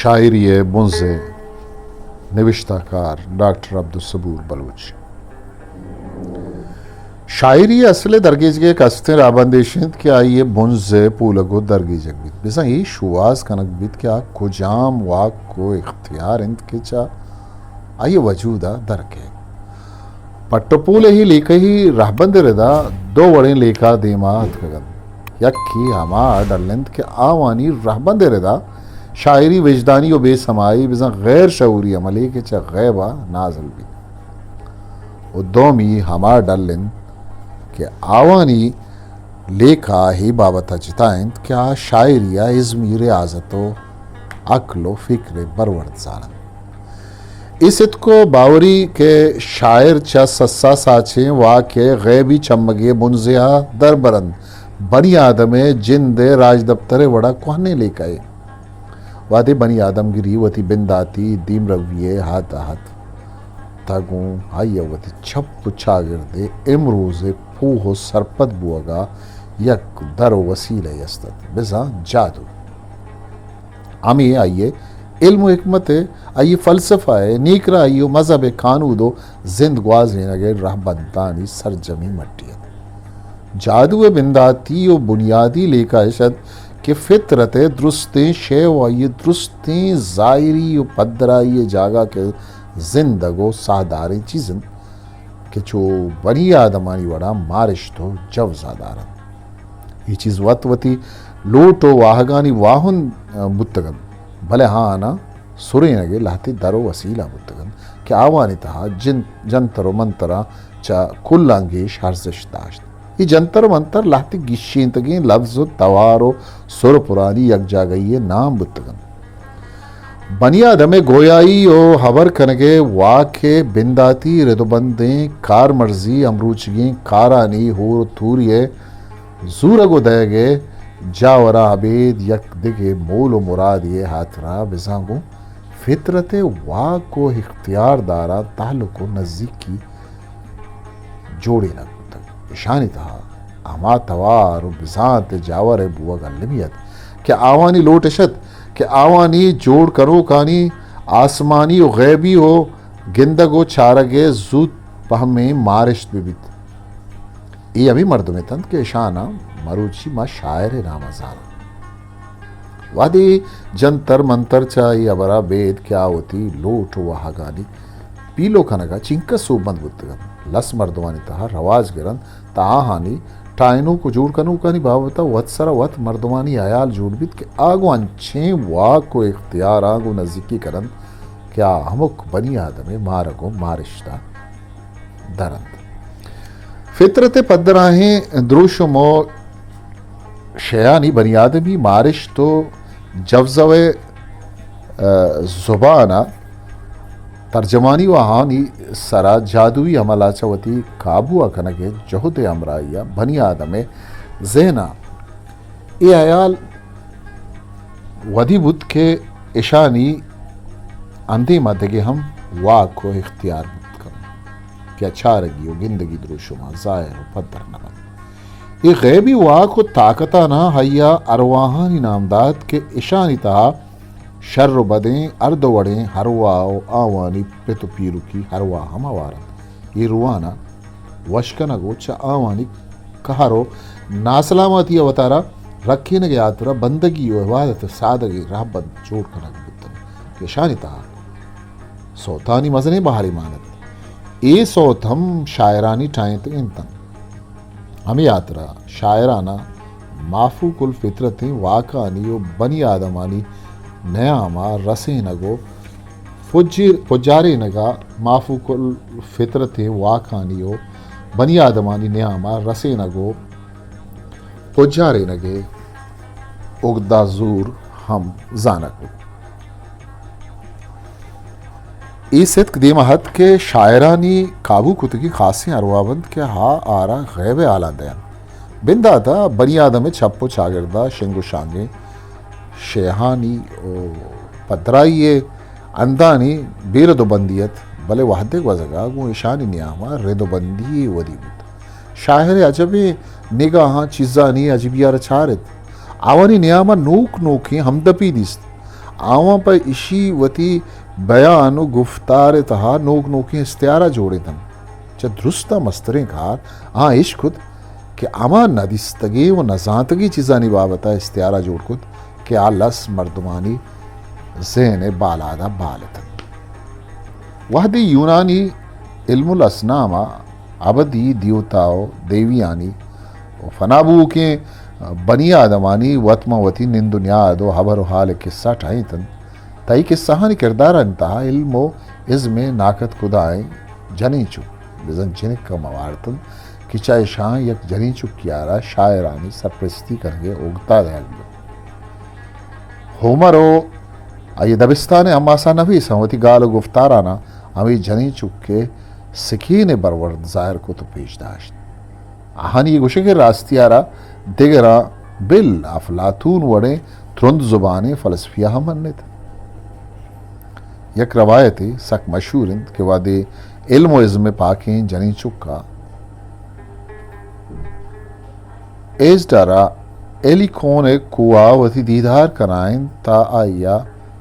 شاعری ءِ بنز ءِ نبشتہ کار ڈاکٹر عبدالصبور بلوچ۔ شاعری ءِ اصل ءِ درگیجگ ءِ کستیں رہبند ایش انت کہ آئی ءِ بنز ءِ پولگ ءُ درگیجگ بیت، بزاں اے شوہاز کنگ بیت کہ آ کجام واک ءُ اختیار انت کہ چہ آئی ءِ وجود ءَ در کئیت۔ پٹ ءُ پول ءِ لیکہی رہبند ءِ ردا دو وڑیں لیکہ دیما اتکگ انت۔ یکے ہما ڈل انت کہ آوانی رہبند ءِ ردا شاعری وجدانی ءُ بے سمائی، بزاں غیر شعوری عملے کہ چہ غیب ءَ نازل بیت۔ ءُ دومی ہما ڈل انت کہ آوانی لیکہ اے بابت ءَ جتا انت کہ آ شاعری ءَ ازمی ریاضت ءُ عقل ءُ فکر ءِ برورد زان انت۔ اے ستک ءُ باوری کہ شاعر چہ سسا ساچیں واک ءِ غیبی چمگے ءَ بنزے ءَ در برنت، بنی آدم ءِ جند ءِ راجدپتر ءِ وڑا کوہنیں لیکہ یے۔ وہدے بنی آدمگری وتی بنداتی دیمروی ءِ ہد ءَ اتک، تہ گوں آئی ءَ وتی چپ ءُ چاگرد ءِ امروز ءِ پوہ ءُ سرپد بوہگ ءَ یک در ءُ وسیلہ یے است ات، بزاں جادو۔ ہمے آئی ءِ علم ءُ حکمت ءِ، آئی ءِ فلسفہ ءِ، نیکراہی ءُ مذہب ءِ کانود ءُ زند گوازینگ ءِ رہبندانی سرجمیں مٹی ات۔ جادو ءِ بنداتی ءُ بنیادی لیکہ اش ات کہ فطرت ءِ درستیں شے ءُ آئی ءِ درستیں ظاہری ءُ پدرائی ءِ جاگہ کہ زندگ ءُ ساہداریں چیز انت کہ چو بنی آدمانی وڑا مارشت ءُ جوزہ دار انت۔ اے چیز وت وتی لوٹ ءُ واہگانی واہند بوتگ انت، بلے آہاناں سرینگ ءِ لہتے در ءُ وسیلہ بوتگ انت کہ آوانی تہا جن-، جنتر ءُ منتراں چہ کلاں گیش ارزشت داشت۔ اے جنتر ءُ منتر لہتے گیشینتگیں لبز ءُ توار ءُ سر ءُ پرانی یکجاگہی ءِ نام بوتگ انت۔ بنی آدم ءِ گویائی ءُ ہبر کنگ ءِ واک ءِ بنداتی رد ءُ بندیں کارمرزی ہمروچیگیں کارانی ہور ءُ توری ءِ زورگ ءُ دئیگ ءِ جاوراں ابید یک دگہ مول ءُ مرادے ءِ ہاترا بزاں گوں فطرت ءِ واک ءُ اختیارداراں تعلق ءُ نزیکی جوڑینگ بوتگ۔ اشانی تہا ہما توار ءُ بزانت ءِ جاور ءِ بوگ المی ات کہ آوانی لوٹ اش ات کہ آوانی جوڑ کنوکانی آسمانی ءُ غیبی ءُ گندگ ءُ چارگ ءِ زوت پہمیں مارشت بہ بیت۔ اے ہمے مردم اتنت کہ اشاناں مروچی ما شاعر ءِ نام ءَ زاناں۔ وہدے جنتر منتر چہ اے ہبرا بید کہ آ وتی لوٹ ءُ واہگانی پیلو کنگ ءَ چنکس سوبمند بوتگ انت، لس مردمانی تہا رواج گر انت، تہ آہانی ٹاہینوک ءُ جوڑ کنوکانی بابت ءَ وت سرا وت مردمانی ہیال جوڑ بیت کہ آ گوں انچیں واک ءُ اختیاراں گوں نزیکی کن انت کہ آ ہمک بنی آدم ءِ مارگ ءُ مارشت ءَ در انت۔ فطرت ءِ پدراہیں دروشم ءُ شیانی بنی آدمی مارشت ءُ جوزہ ءِ، ءَ، زبان ءَ ترجمانی ءُ آہانی سرا جادوئی عمل ءَ چہ وتی قابو ءَ کنگ ءِ جہد ءِ ہمراہی ءَ بنی آدم ءِ ذہن ءَ اے ہیال ودی بوت کہ اشانی اندیم ءَ دگہ ہم واک ءُ اختیار بوت کنت کہ آ چارگی ءُ گندگی دروشماں ظاہر ءُ پدر نہ بنت۔ اے غیبی واک ءُ طاقتاناں آئی ءَ ارواہانی نام دات کہ اشانی تہا شر ءُ بدیں ہر دو وڑیں ارواہ ءُ آوانی پت ءُ پیرکی ارواہ ہم ہوار انت۔ اے روحاناں وش کنگ ءُ چہ آوانی قہر ءُ ناسلامتی ءَ وتارا رکینگ ءِ ہاترا بندگی ءُ عبادت ءِ سادگیں رہبند جوڑ کنگ بوتگ کہ اشانی تہا سوتانی مزنیں بہرے مان ات۔ اے سوت ہم شاعرانی ٹاہینتگ انت۔ ہمے ہاترا شاعراناں مافوق الفطرتیں واکانی ءُ بنی آدمانی نیام ءَ رسینگ ءُ پجیر-، پجارینگ ءَ، مافوق الفطرتیں واکانی ءُ بنی آدمانی نیام ءَ رسینگ ءُ پجارینگ ءِ اگدہ زور ہم زانگ بوت۔ اے ستک دیما ات کہ شاعرانی قابو کتگیں خاصیں ارواہ بنت کہ آ آرا غیب ءِ حالاں دئینت۔ بندات ءَ بنی آدم ءِ چپ ءُ چاگرد ءَ شنگ ءُ شانگیں شیہانی ءُ پدرائی ءِ ہندانی بے رد ءُ بندی ات، بلے وہدے گوزگ ءَ گوں ایشانی نیام ءَ رد ءُ بندی یے ودی بوت۔ شاعر ءِ عجبیں نگاہاں چیزانی عجبی ءَ را چارت۔ آوانی نیام ءَ نوک نوکیں ہمدپی دیست۔ آواں پہ ایشی وتی بیان و گفتار ءِ تہا نوک نوکیں استعارہ جوڑینتن۔ چہ درستاں مستریں کار آ اش کت کہ ہما ندیستگیں و نزانتگیں چیزانی بابت ءَ استعارہ جوڑ کت کہ آ لس مردمانی ذہن ءِ بالاد ءَ بال اتنت۔ وہدے یونانی علم الاصنام ءَ ابدی دیوتا و دیویانی و فنا بوؤکیں بنی آدمانی وت ماں وتی نند و نیاد و ہبر و حال ءِ قصہ ٹہینتنت، تئی قصہانی کردارانی تہا علم و ازم ءِ ناکت کدائیں جنین چک، بزاں جنک ءَ موارتنت کہ چہ اشاں یک جنین چکی ءَ را شاعرانی سرپرستی کنگ ءِ اوگتا دئیگ بوت۔ ہومر و آئی ءِ دبستان ءِ ہماساں نبیساں وتی گال و گفتاراناں ہمے جنین چک ءِ سکین ءِ برورد ظاہر کت و پیش داشت۔ آہانی اے گوشگ ءِ راستی ءَ را دگراں بل افلاطون وڑیں ترند زبانیں فلسفی ءَ ہم منّ ات۔ یک روایتے سک مشہور انت کہ وہدے علم و ازم ءِ پاکیں جنین چک ءَ ایزڈ ءَ را ایلیکون ءِ کوہ ءَ وتی دیدار کنائینت تہ آئی ءَ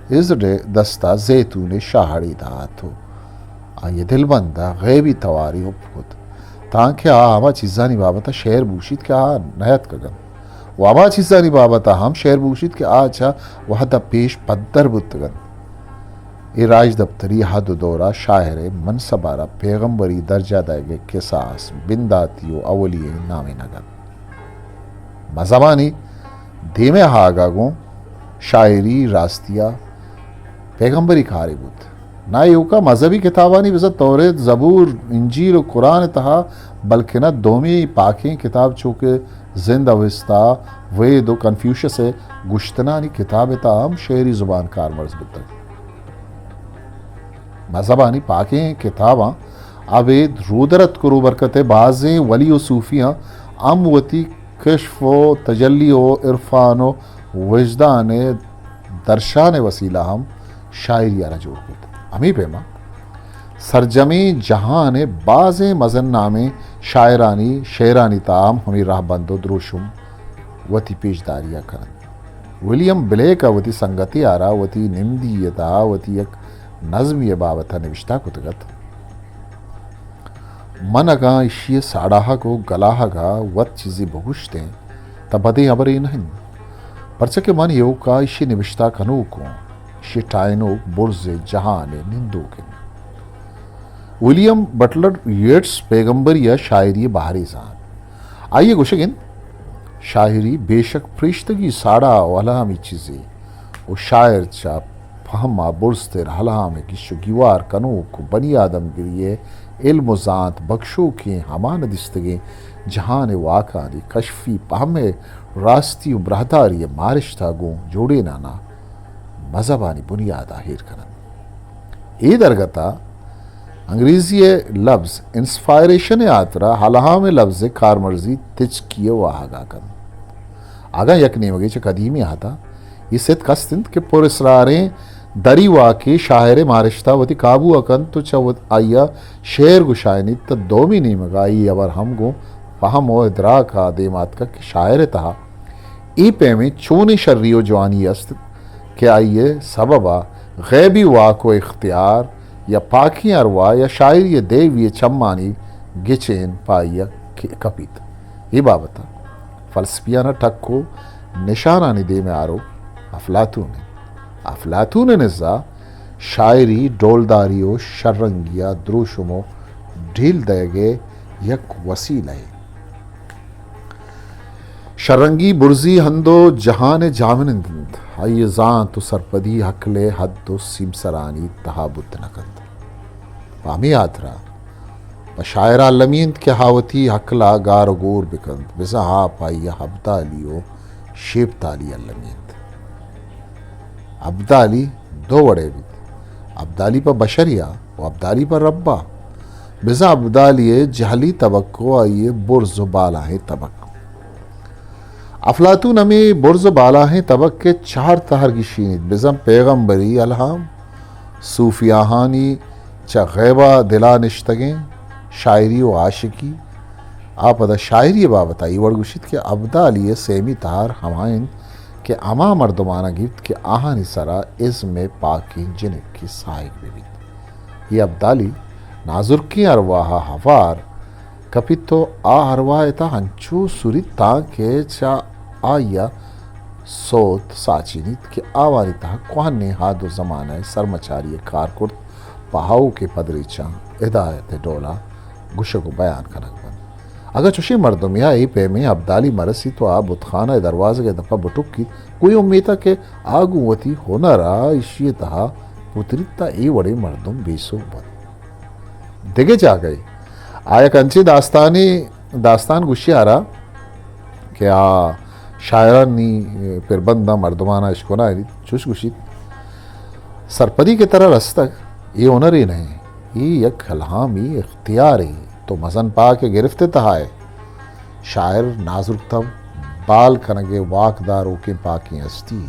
ایزڈ ءِ دست ءَ زیتون ءِ شاہڑے دات و آئی ءِ دلبند ءَ غیبی توارے ہپ کت، تانکہ آ ہما چیزانی بابت ءَ شعر بگوشیت کہ آ نیاتکگ انت و ہما چیزانی بابت ءَ ہم شعر بگوشیت کہ آ چہ وہد ءَ پیش پدر بوتگ انت۔ اے راجدپتری حد و دور ءَ شاعر ءِ منصب ءَ را پیغمبری درجہ دئیگ ءِ کساس بنداتی و اولی ئیں نامینگ انت۔ مذہبانی دیم ءَ آہگ ءَ گوں شاعری راستی ءَ پیغمبری کارے بوت۔ نہ ایوکا مذہبی کتابانی بزاں توریت، زبور، انجیل و قرآن ءِ تہا، بلکنا دومی پاکیں کتاب چو کہ زند اوستا، وید و کنفیوشس ءِ گشتنانی کتاب ءِ تہا ہم شعری زبان کارمرز بوتگ۔ مذہبانی پاکیں کتاباں ابید رودرتک و روبرکت ءِ بازیں ولی و صوفیاں ہم وتی کشف و تجلی و عرفان و وجدان ءِ درشان ءِ وسیلہ ہم شاعری ءَ را جوڑ کت۔ ہمے پیما سرجمیں جہان ءِ بازیں مزن نامیں شاعرانی شعرانی تہا ہم ہمے رہبند و دروشم وتی پیشداری ءَ کن انت۔ ولیم بلیک ءَ وتی سنگتے ءَ را وتی نمدی ءِ تہا وتی یک نظمی ءِ بابت ءَ نبشتہ کتگ ات، من اگاں ایشی ءِ ساڑاہگ و گلاہگ ءَ وت چیزے بگوشتیں، تہ بدیں ہبرے نہ انت، پرچا کہ من ایوک ءَ ایشی ءِ نبشتہ کنوک اوں، ایشی ءِ ٹاہینوک برز ءِ جہان ءِ نندوک انت۔ ولیم بٹلر ییٹس پیغمبری ءَ شاعری ءِ بہرے زانت۔ آئی ءِ گوشگ انت، شاعری بے شک پریشتگی ساڑا و الہامی چیزے و شاعر چہ پہم ءَ برزتر الہام ءِ گیش و گیوار کنوک و بنی آدمگری ءِ علم و زانت بکشوکیں ہما ندیستگیں جہان ءِ واکانی کشفی پہم ءِ راستی و براہداری ءِ مارشت ءَ گوں جوڑینان ءَ مذہبانی بنیاد ءَ ایر کن انت۔ اے درگت ءَ انگریزی ءِ لبز انسپائریشن ءِ ہاترا الہام ءِ لبز ءِ کارمرزی تچکی ءِ واہگ ءَ کنت۔ اگاں یک نیمگے چہ قدیمی ءَ تہ اے ستک است انت کہ پر اسراریں دری واکے شاعر ءِ مارشت ءَ وتی قابو ءَ کنت و چہ وت-، آئی ءَ شعر گشائینیت، تہ دومی نیمگ ءَ اے ہبر ہم گوں پہم و ادراک ءَ دیم ءَ اتکگ کہ شاعر ءِ تہا اے پیمیں چونیں شری و جوانی است کہ آئی ءِ سبب ءَ غیبی واک و اختیار یا پاکیں ارواہ یا شاعری ءِ دیوی ءِ چمانی گچین پہ آئی ءَ ک-، کپیت۔ اے بابت ءَ فلسفیانہ ٹک و نشانانی دیم ءَ آروک افلاطون انت۔ افلاطون ءِ نزا شاعری ڈولداری و شررنگی ءَ دروشم و ڈیل دئیگ ءِ یک وسیلہ یے۔ شررنگی برزی ہند و جہان ءِ جاہمنند انت۔ آئی ءِ زانت و سرپدی ہکل ءِ حد و سیمسرانی تہا بوت نہ کنت۔ پہ ہمے ہاترا پہ شاعر ءَ المی انت کہ آ وتی ہکل ءَ گار و گور بہ کنت، بزاں آ پہ آئی ءَ ابدالی و شیپتالی المی انت۔ ابدالی دو وڑے بیت، ابدالی پہ بشریا و ابدالی پہ ربا۔ بزاں ابدالی ءِ جہلی تبک و آئی ءِ برز و بالاہیں تبک۔ افلاطون ہمے برز و بالاہیں تبک ءِ چار تہر گیشینیت، بزاں پیغمبری الہام، صوفیاہانی چہ غیب ءَ دل ءَ نشتگیں شاعری و عاشقی۔ آ پدا شاعری ءِ بابت ءَ اے وڑ گوشیت کہ ابدالی ءِ سیمی تہر ہما انت کہ ہما مردماناں گیپت کہ آہانی سرا ازم ءِ پاکیں جنکے ساہگ بہ بیت۔ اے ابدالی نازرکیں ارواہ ءَ ہوار کپیت ءُ آ ارواہ ءِ تہا انچو سریت تاں کہ چہ آئی ءَ سوت ساچینیت کہ آوانی تہا کوہنیں ہاد ءُ زمانہ ءِ سرمچاری ءِ کار کرت پہ آؤکیں پدریچاں ہدایت ءِ ڈولا گوشگ ءُ بیان کنگ بنت۔ اگاں چشیں مردمے ءَ اے پیمیں ابدالی مرسیت ءُ آ بتخانہ ءِ دروازگ ءِ دپ ءَ بٹکیت، گوں اے امیت ءَ کہ آ گوں وتی ہنر ءَ ایشی ءِ تہا پتریت تاں اے وڑیں مردم بے سوب بنت۔ دگہ جاگہے آ یک انچیں داستانے، داستان گوشی آرا کہ آ شاعرانی پربنداں مردماناں اشکنائینیت، چوش گوشیت، سرپدی کہ ترا رستگ، اے ہنرے نہ انت، اے یک الہامی اختیارے، تو مزن پاک ءِ گرفت ءِ تہا ئے۔ شاعر نازرک تب بال کنگ ءِ واک داروکیں پاکیں ہستی۔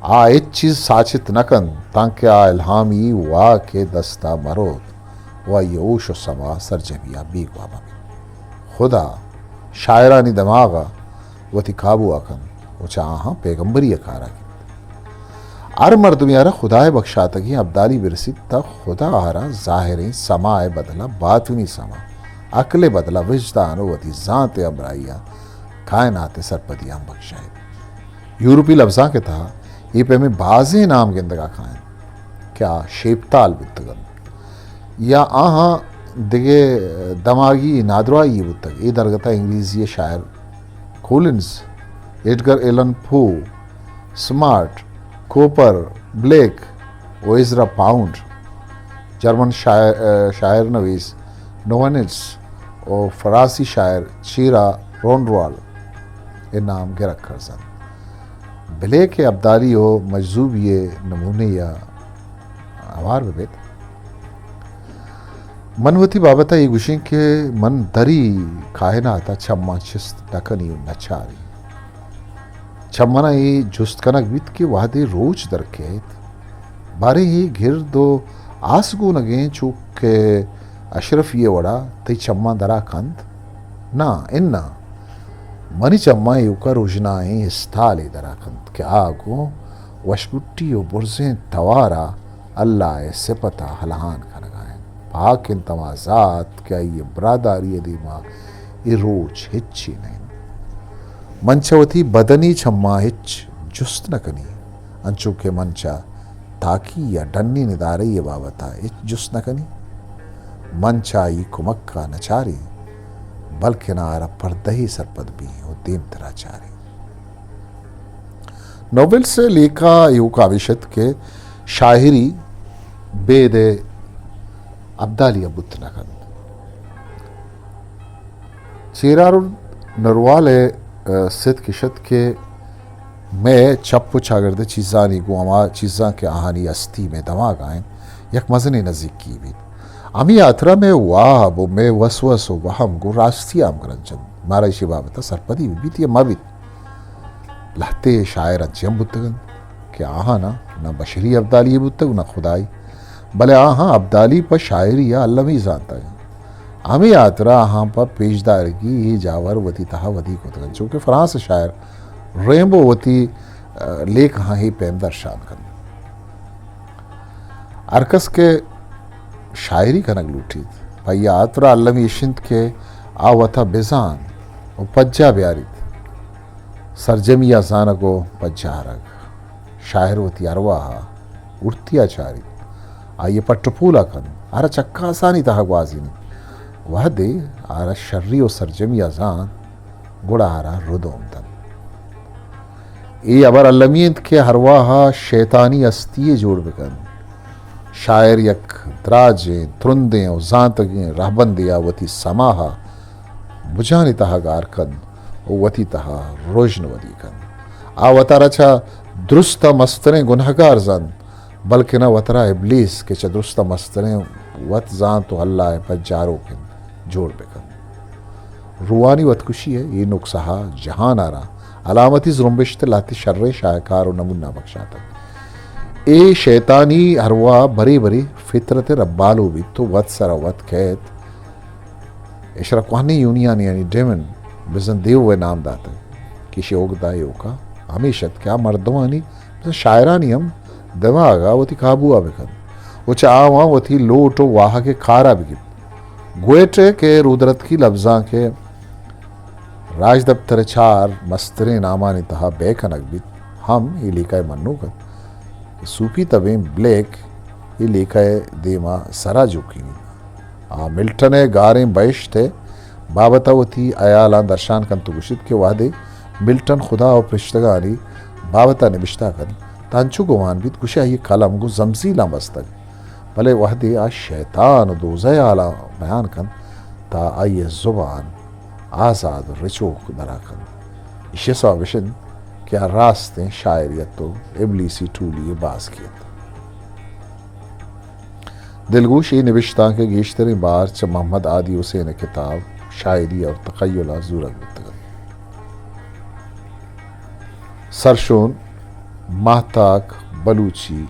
آ ہچ چیز ساچت نہ کنت تانکہ آ الہامی واک ءِ دست ءَ مہ روت ءُ آئی ءِ ہوش ءُ سما سرجمی ءَ بیگواہ مہ بیت۔ خدا شاعرانی دماغ ءَ وتی قابو ءَ کنت ءُ چہ آہاں پیگمبری ءِ کار ءَ گیپت۔ ہر مردمے ءَ را خدا ءِ بکشاتگیں ابدالی برسیت تہ خدا آ را ظاہریں سما ءِ بدل ءَ باطنی سما، عقل ءِ بدل ءَ وجدان ءُ وتی زانت ءِ ہمراہی ءَ کائنات ءِ سرپدی ہم بکشائیت۔ یورپی لبزانک ءِ تہا اے پیمیں بازیں نام گندگ ءَ کاینت کہ آ شیپتال بوتگ انت یا آہاں دگہ دماگی نادراہی بوتگ۔ اے درگت ءَ انگریزی ءِ شاعر کولنز، ایڈگر ایلن پو، سمارٹ، کوپر، بلیک ءُ ایزرا پاؤنڈ، جرمن شاعر، شاعر نویس نوونلز ءُ فرانسی شاعر چیرا رونڈوال ءِ نام گرگ کرزنت۔ بلیک ءِ ابدالی ءُ مجذوبی ءِ نمونے ءَ ہوار بہ بیت۔ من وتی بابت ءَ اے گوشیں کہ من دری کائنات ءَ چماں چست نہ کنی ءُ نہ چاری۔ چہ من ءَ اے جست کنگ بیت کہ وہدے روچ در کیت، باریں اے گرد ءُ آس گونگیں چو کہ اشرفی ءِ وڑا تئی چماں درا کنت؟ ناں، اناں، منی چماں ایوکا رژنائیں استالے درا کنت کہ آ گوں وشبٹی ءُ برزیں توارا اللہ ءِ صفت ءَ ہلہان کنگا انت۔ پاک انت ہما ذات کہ آئی ءِ براداری ءِ دیما اے روچ ہچی نہ انت۔ من چہ وتی بدنی چماں ہچ جست نہ کنی، انچو کہ من چہ تاکی یا ڈنی ندارہی ءِ بابت ءَ ہچ جست نہ کنی۔ من چہ آئی کمک ءَ نہ چاریں، بلکن آ را پردہے سرپد بیں ءُ دیمترا چاریں۔ نوبل سے لیکہ ایوکا ہمیش ات کہ شاعری بید ابدالی ءَ بوت نہ کنت۔ چیرارو نروال ءِ، ءَ، ستک اش ات کہ مئے چپ ءُ چاگرد ءِ چیزانی گوں ہما چیزاں کہ آہانی ہستی مئے دماگ ءَ انت، یک مزنیں نزیکی بیت۔ ہمے ہاترا مئے واب ءُ مئے وسوس ءُ وہم گوں راستی ءَ ہمگرنچ انت۔ مارا ایشی بابت ءَ سرپدی بہ بیت یا مہ بیت، لہتے شاعر انچیں ہم بوتگ انت کہ آہاں نہ، نہ بشری ابدالی بوتگ، نہ خدائی، بلے آہاں ابدالی پہ شاعری ءَ المی زانتگ۔ ہمے ہاترا آہاں پہ پیشدارگی اے جاور وتی تہا ودی کتگ انت، چونکہ فرانس ءِ شاعر ریمبو وتی، ءَ، لیکہاں اے پیم درشان کنت۔ ہر کس کہ شاعری کنگ لوٹیت، پہ آئی ءَ ہاترا المی اش انت کہ آ وتا بزان ءُ پجا بیاریت۔ سرجمی ءَ زانگ ءُ پجارگ۔ شاعر وتی ارواہ ءَ ہورتی ءَ چاریت، آئی ءِ پٹ ءُ پول ءَ کنت، آ را چکاسانی تہا گوازینیت۔ وہدے آ را شری ءُ سرجمی ءَ زانت، گڑا آ را ردوم دنت۔ اے ہبر المی انت کہ ارواہ ءَ شیطانی ہستی یے جوڑ بہ کنت۔ شاعر یک دراجیں، ترندیں ءُ زانتگیں رہبندے ءَ وتی سما ءَ مجانی تہا گار کنت ءُ وتی تہا رژن ودی کنت۔ آ وتارا چہ درست ءَ مستریں گنہگار زانت، بلکنا وترا ابلیس کہ چہ درست ءَ مستریں وت زانت ءُ اللہ ءِ پجاروک انت، جوڑ بہ کنت۔ روحانی وتکشی ءِ اے نکسہ ءَ جہان ءَ را علامتی زرمبشت ءِ لہتے شریں شاہکار ءُ نمونہ بخشاتگ۔ اے شیطانی ارواہ برے برے فطرت ءِ ربالو بیت ءُ وت سرا وت کئیت۔ ایشرا کوہنیں یونانی یعنی ڈیمن، بزاں دیو ءِ نام داتگ کہ ایشی ءِ اوگدا ایوکا ہمیش ات کہ آ مردمانی، شاعرانی ہم دماغ ءَ وتی قابو ءَ بہ کنت و چہ آواں وتی لوٹ و واہگ ءِ کار ءَ بہ گیپت۔ گوئٹ ءِ کہ رودرتکی لبزانک ءِ راجدپتر ءِ چار مستریں نامانی تہا بے کنگ بیت، ہم اے لیکہ ءِ منوک ات۔ صوفی تبیں بلیک اے لیکہ ءِ دیما سرا جوکینیت۔ آ ملٹن ءِ گاریں بہشت ءِ بابت ءَ وتی ہیالاں درشان کنت و گوشیت کہ وہدے ملٹن خدا و پرشتگانی بابت ءَ نبشتہ کنت، تاں انچو گمان بیت گوشے آئی ءِ قلم گوں زمزیلاں بستگ، بلے وہدے آ شیطان و دوزہ ءِ ہالاں بیان کنت، تاں آئی ءِ زبان آزاد و رچوک درا کنت۔ ایشی ءِ سوب اش انت کہ آ راستیں شاعرے ات و ابلیسی ٹولی ءِ بازکے ات۔ دلگوش ءِ اے نبشتانک ءِ گیشتریں بار چہ محمد ہادی حسین ءِ کتاب شاعری اور تخیل ءَ زورگ بوتگ انت۔ سرشون، ماہتاک بلوچی،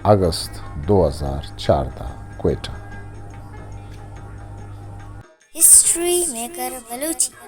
اگست دو ہزار چاردہ، کوئٹہ۔ History maker Balochi.